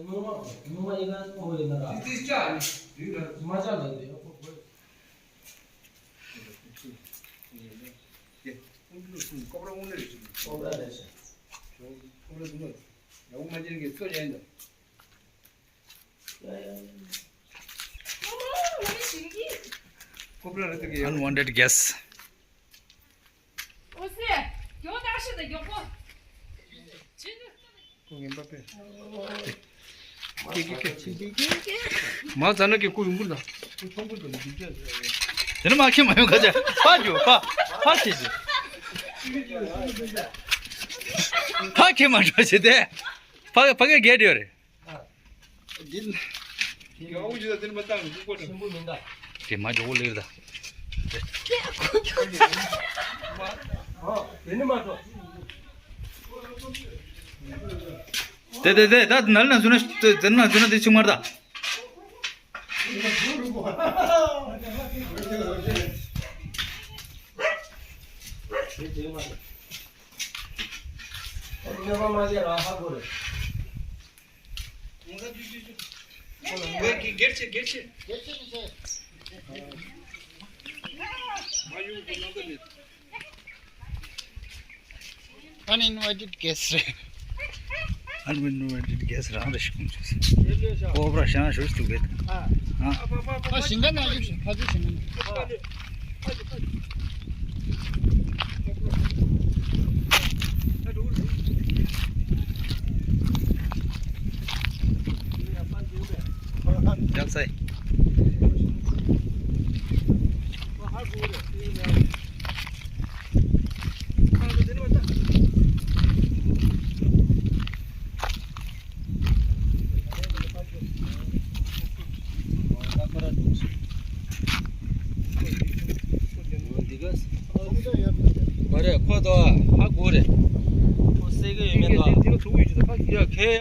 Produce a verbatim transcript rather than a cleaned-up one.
ངོ་མ་ངོ་མ་ཡིན་ན་ཁོ་ཡིན་ན་ར། དེ་དེ་ལྕགས་ནི་དེ་ལ་མ་ལྕགས་ལ་དེ་ཡོད་ཁོ་དེ་ཁོ་ར་དངོས་གནས་རེད། ཁོ་ར་ལས་ཤ། ཁོ་ར་དུ་མ་ཡག་པོ་མ་བྱེད་ཀྱི་སོ་ཡན་ད། Unwanted guest. མ་ཙ་ན་གི་ཀུ་ཡུང་པུར་ད། དེ་ནི་མ་ཁྱེད་མ་ཡོང་ཁ་ཆ། ཕ་རྒྱུ་ཕ། ཕ་ཁྱེད་ཀྱི། ཕ་ཁྱེད་མ་འགྲོ་བྱེད་དེ། ཕ་ཕ་གི་རྒྱལ་འདྲ་རེད། འདི། ཡང་འུ་ཅི་ད་དེ་ནི་མ་བཏང་གི་ཀུ་ཀོ་ད། ཆེན་པོ་མིན་ད། དེ་མ་འགྲོ་གོ་ལེར་ད། ཨ། དེ་ནི་མ་འགྲོ། དེ་དེ་དེ་ད་ནལ་ན་ཟུ་ན་དེ་ན་ཟུ་ན་དེ་ཆུང་མར་ད། Uninvited guest རེད། Uninvited guest རང་རེད་ཤི་ཁུངས་ཆུ་སི། ཀོ་བ་ར་ཤང་ཤོར་ཐུག་རེད། ཨ། ཕ་ཞིང་ཁ་ན་ཡོད་ཤིང་ཁ་ཚུ་ཞིང་ཁ་ན། ཡག་སའི། མ་རེད་ཁོ་ཚོ་ཧ་གོ་རེད། ཁོ་སེ་གི་ཡོད་མེད་དོ། ཡ་ཁེ།